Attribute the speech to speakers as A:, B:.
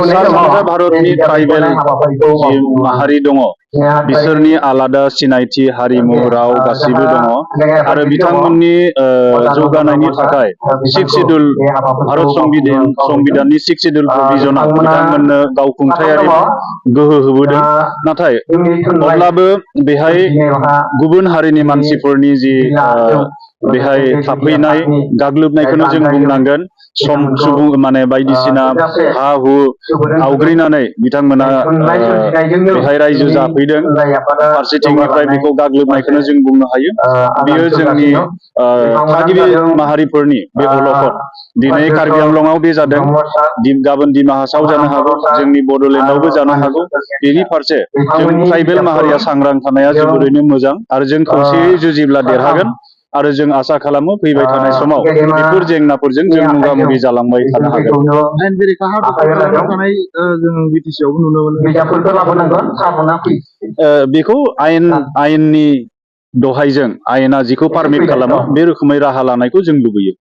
A: सा भारतनि ट्राइबेल जि माहारि दङ बिसोरनि आलादा सिनायथि हारिमु राव गासिबो दङ आरो बिथांमोननि जौगानायनि थाखाय सिक्स शिड्युल भारत संबिधाननि सिक्स शिड्युल प्रभिजनाव बिथांमोननो गावखुंथायारि गोहो होबोदों नाथाय अब्लाबो बेहाय गुबुन हारिनि मानसिफोरनि जि बेहाय थाफैनाय गाग्लोबनायखौनो जों बुंनांगोन सुबुं माने बायदिसिना हा हु आवग्रिनानै बिथांमोना बेहाय रायजो जाफैदों फारसेथिंनिफ्राय बेखौ गाग्लोबनायखौनो जों बुंनो हायो बियो जोंनि थागिबि माहारिफोरनि बे अलखद दिनै कार्बि आंलंआव बे जादों गाबोन दिमा हासाव जानो हागौ जोंनि बड'लेण्डआवबो जानो हागौ बेनि फारसे जों ट्राइबेल माहारिया सांग्रां थानाया जोबोरैनो मोजां आरो जों खौसेयै जुजिब्ला देरहागोन आरो जों आसा खालामो फैबाय थानाय समाव बेफोर जेंनाफोरजों जों मोगा मोगि जालांबाय थानो हागोन बेखौ आयेननि दहायजों आयेना जिखौ पारमिट खालामो बे रोखोमै राहा लानायखौ जों लुबैयो